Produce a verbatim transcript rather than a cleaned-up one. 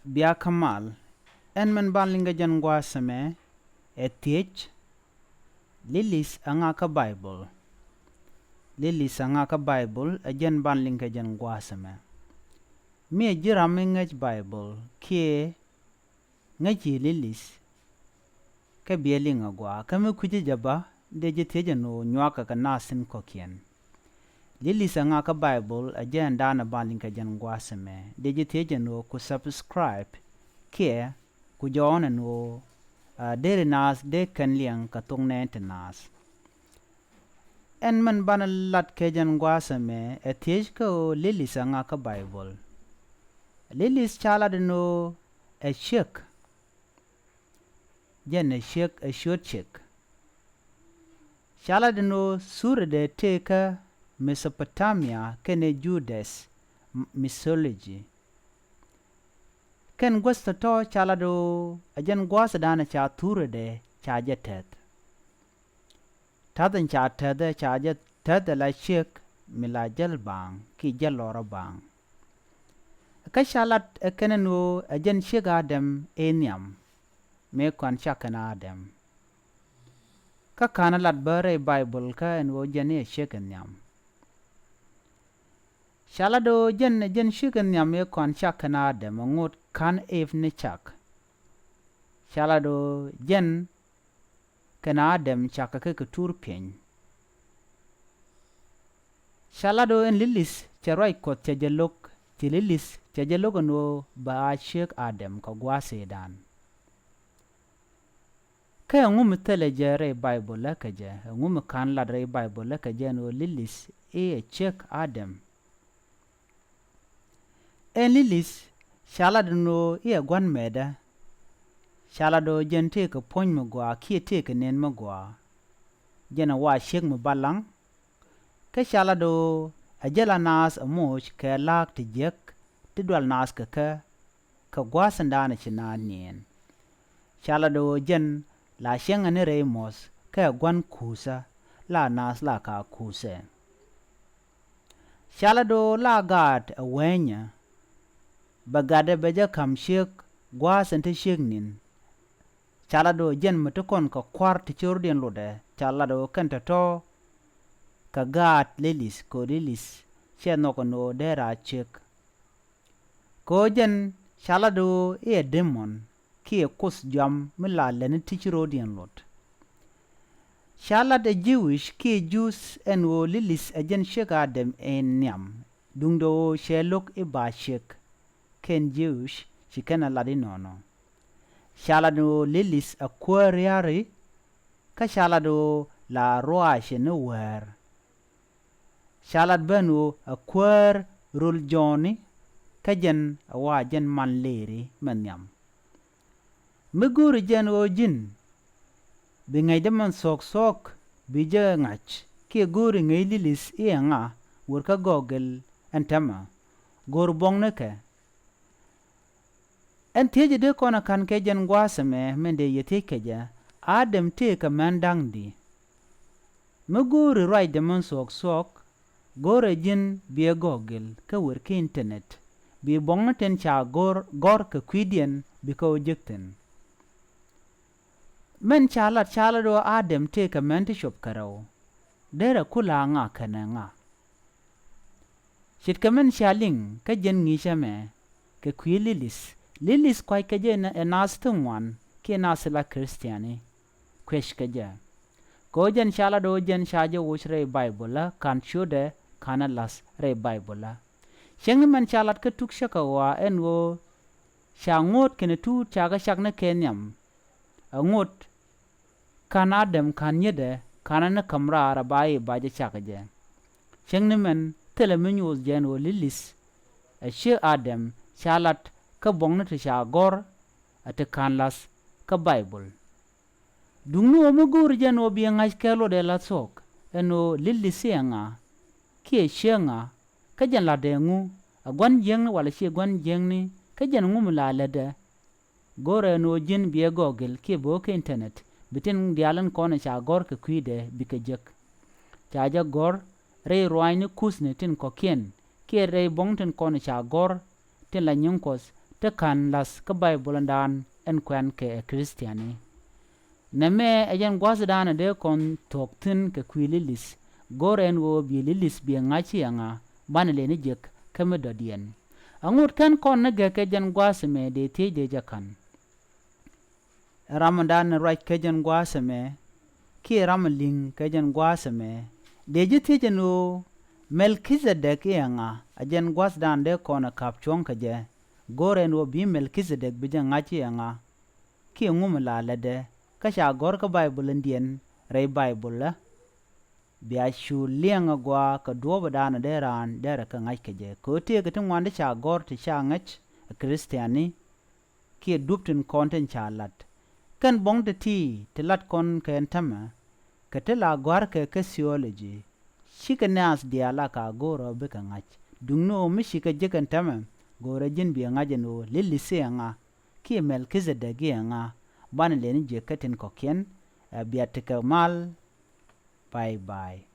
Bia kä mal. Ɛn min ban liŋ kɛ jɛn gua̱a̱th ɛmɛ ɛ thiec, Lilis ɛ ŋa kä Baibol? Lilis ɛ ŋa kä Baibol ɛ jɛn ban liŋ kɛ jɛn gua̱a̱th ɛmɛ. Mi ɛ ji̱ ram mi ŋäc Baibol kiɛ ŋäc i̱ Lilis, kä biɛ liŋ ɛ gua̱a̱, kä mi kui̱ci jɛ bä dee ji̱ thiec ɛn ɣöö nyuakä kɛ naath thi̱n kɔ̱kiɛn. Lilis ɛ ŋa kä Baibol ɛ jɛn da̱a̱n ɛ ban liŋ kɛ jɛn gua̱a̱th ɛmɛ, dee ji̱ thiec ɛn ɣöö ku subscribe kiɛ ku jɔɔn ɛn ɣöö, a, deri naath dee kɛn liɛŋ kɛ thok nɛɛn ti naath. Ɛn min banɛ lat kɛ jɛn gua̱a̱th ɛmɛ ɛ thiec kä ɣöö Lilis ɛ ŋa kä Baibol. Lilis ca lat ɛn ɣöö ɛ ciek. Jɛn ɛ ciek, ɛ ciöt ciek. Ca lat ɛn ɣöö thurädɛ tëë kä Mesopotamia kɛnɛ Judas m-, mythology. Kɛn guäth tɔ̱tɔ̱ ca lat ɣöö ɛ jɛn gua̱a̱th ɛ da̱a̱n ɛ ca thurädɛ ca jɛ tɛth. Ta̱th in ca täthɛ ca jɛ täth ɛ la ciek mi la jäl baaŋ ki jäl lɔrä baaŋ. Kä ca lat ɛ kɛn ɛn ɣöö ɛ jɛn ciek Adam ëë nhiam mëë kɔn cak kɛn Adam. Kä ka̱n ɛ lat bä rɛy Baibol kä ɛn ɣöö jɛn i̱ ɛ ciek in nhiam. Ca lat ɣöö jɛn ɛ jɛn ciek in nhiam ëë kɔn cak kɛn Adam ɛ ŋot ka̱n Eve ni cak. Ca lat ɣöö jɛn kɛn Adam cakɛ kɛ kɛ tuur piɛny. Ca lat ɣöö ɛn Lilis cɛ ruac Kuɔth cɛ jɛ lo̱k, ci Lilis cɛ jɛ lo̱k ɛn ɣöö bɛ a ciek Adam kɛ gua̱a̱th ëëdan. Kä ɛŋu mi thilɛ jɛ rɛy Baibol lä kɛ jɛ, ɛŋu mi ka̱n lat rɛy Baibol lä kɛ jɛ ɛn ɣöö Lilis i̱ ɛ ciek Adam? Ɛn Lilis ca lat ɛn ɣöö i̱ ɛ gua̱n mɛɛtdä. Ca lat ɣöö jɛn tëëkɛ puɔ̱ny mi gɔaa kiɛ tëëkɛ nën mi gɔaa. Jɛn ɛ wa ciek mi balaŋ. Kä ca lat ɣöö ɛ jɛ la naath ɛ moc kɛ la̱a̱k ti jiäk ti dual naath kɛ kɛ, kɛ gua̱a̱th in da̱a̱n ɛ ci naath niɛɛn. Ca lat ɣöö jɛn la cieŋɛ ni rɛy muɔ̱th kä ɛ gua̱n kuuthä la naath la ka kuuthɛ. Ca lat ɣöö la gaat ɛ weenyɛ, bɛ gatdɛ bɛ jɛ ka̱m ciek gua̱a̱th in te ciek ni̱n. Ca lat ɣöö jɛn mi te kɔn kɛ kua̱r ti ci rɔ̱diɛn lotdɛ, ca lat ɣöö kɛn tɔ̱tɔ̱ kɛ gaat Lilis kɛ ɣöö Lilis cɛ nhɔk ɛn ɣöö dee raar ciek. Kɛ ɣöö jɛn ca lat ɣöö i̱ ɛ demon kiɛ kuoth jɔam mi la lɛni ti ci rɔ̱diɛn lot. Ca lat ɛ Jewish kiɛ Jews ɛn ɣöö Lilis ɛ jɛn ciek Adam in nhiam, duundɛ ɣöö cɛ lo̱k i̱ ba ciek. Kɛn Jewish ci kɛn ɛ lat inɔnɔ. Ca lat ɛn ɣöö Lilis ɛ kuäär ria̱ri, kä ca lat ɣöö la ruaacɛ ni wäär. Ca lat bä ɛn ɣöö ɛ kuäär röl jɔ̱ɔ̱ni, kä jɛn ɛ wa jɛn man lëëri mɛ nhiam. Mi go̱o̱ri jɛ ɛn ɣöö ji̱n bi ŋäcdä min thuɔ̱k thuɔ̱k bi jɛ ŋa̱c kiɛ go̱o̱ri ŋäc Lilis i̱ ɛ ŋa, wër kä Google ɛn täämɛ. Go̱o̱r buɔ̱ŋnikɛ. Ɛn thiecä dee kɔn ɛ ka̱n kɛ jɛn gua̱a̱th ɛmɛ min dee yɛ thiec kɛ jɛ, Adam tëëkɛ män da̱ŋ di? Mi go̱o̱ri ruacdɛ min thuɔ̱k thuɔ̱k, go̱o̱rɛ ji̱n biɛ Google kä wër kä internet, bi buɔ̱ŋni tin ca go̱r, gɔ̱r kɛ kui̱diɛn bi kɛ wä jek thi̱n. Min ca lat, ca lat ɣöö Adam tëëkɛ män ti cop kɛ rɛw. Derɛ ku la ŋa kɛnɛ ŋa? Ce̱tkɛ min cia liŋ kä jɛn ŋi̱i̱cä mɛ kɛ kui̱ Lilis. Lilis kua̱ckɛ jɛ ɛ naath ti ŋuan kiɛ naath ti la Christiani. Kueckɛ jɛ. Kɛ ɣöö jɛn ca lat ɣöö jɛn ca jɛ woc rɛy Baibol ɛ ka̱n ciötdɛ ka̱n ɛ la̱th rɛy Baibol ɛ. Cäŋ ni mɛn ca lat kä tuk cä kɛ ɣɔaa ɛn ɣöö ca ŋo̱o̱t kɛnɛ tuut ca kɛ cak ni kɛ nhiam. Ɛ ŋot ka̱n Adam ka̱n nyetdɛ ka̱n ni käm raar ɛ ba i̱ ba jɛ cak jɛ. Cäŋ ni mɛn thilɛ mi nyuuth jɛ ɛn ɣöö Lilis ɛ ciek Adam ca lat kä buɔ̱ŋni ti ca gɔ̱r ɛ ti ka̱n la̱th kä Baibol. Duŋni ɣöö mi go̱o̱ri jɛ ɛn ɣöö bi ɛ ŋa̱c kɛ luɔtdɛ la thuɔ̱k ɛn ɣöö Lilis i̱ ɛ ŋa kiɛ ciek ŋa, kä jɛn la̱tdɛ ŋu, ɛ gua̱n jiäkni walɛ ciɛ gua̱n jiäkni, kä jɛn ŋu mi la lätdɛ. Go̱rɛ ɛn ɣöö ji̱n biɛ Google kiɛ bi wä kä internet bi tin diaal in kɔn ca gɔ̱r kɛ kui̱dɛ bikɛ jek. Ca jɛ gɔ̱r rɛy ruaacni kuthni tin kɔ̱kiɛn kiɛ rɛy buɔ̱ŋ tin kɔn ca gɔ̱r tin la nyiŋ Kuɔth ti ka̱n la̱th kä Bayböl in daan ɛn kuɛn kɛ ɛ Christian i̱. Nɛmɛ ɛ jɛn gua̱thdan ɛ dee kɔn thuɔ̱k thi̱n kɛ kui̱ li̱li̱th, go̱rɛ ɛn ɣöö bi̱i̱ li̱li̱th bi̱i̱ ŋa̱c i̱ ɛŋa, banɛ lëni jek kä mi dɔ̱diɛn. Aŋot kɛn kɔn ni gɛk kɛ jɛn gua̱a̱th ɛmɛ dee thiec dee jɛ ka̱n. Ɛ ram in daan ruac kɛ jɛn gua̱a̱th ɛmɛ, kiɛ ram in li̱ŋ kɛ jɛn gua̱a̱th ɛmɛ, dee ji̱ thiec ɛn ɣöö Mɛlkithɛdɛk i̱ ɛŋa, ɛ jɛn gua̱thdan dee kɔn ɛ ka̱p cuɔ̱ŋ kɛ jɛ, go̱rɛ ɛn ɣöö bi̱i̱ Mɛlkithɛdɛk bi jɛ ŋa̱c i̱ ɛŋa, kiɛ ŋu mi la lätdɛ, kä ca gɔ̱r kä Bayböl indiɛn rɛy Bayböl ɛ. Bia cu liɛŋ ɛ gua̱a̱ kɛ duɔ̱ɔ̱p ɛ daanɔ dee raan derɛ kɛ ŋa̱c kɛ jɛ. Kɛ ɣöö tëëkɛ ti ŋuan ti ca gɔ̱r ti ca ŋäc ɛ Christiani, kiɛ dup tin kɔn tin ca lat. Kɛn buɔ̱ŋ ti ti, ti lat kɔn kɛ ɛn täämɛ, kɛ ti la gɔ̱a̱rkɛ kä theology, cikɛ naath diaal a ka go̱o̱rä bikɛ ŋa̱c. Duŋni ɣöö mi cikɛ jek ɛn täämɛ, go̱o̱rä ji̱n biɛ ŋa̱c ɛn ɣöö li̱li̱th i̱ ɛŋa, kiɛ Mɛlkithɛdɛk i̱ ɛŋa, banɛ lëni jek kä tin kɔ̱kiɛn, ɛ bia tekɛ mal. Bye bye.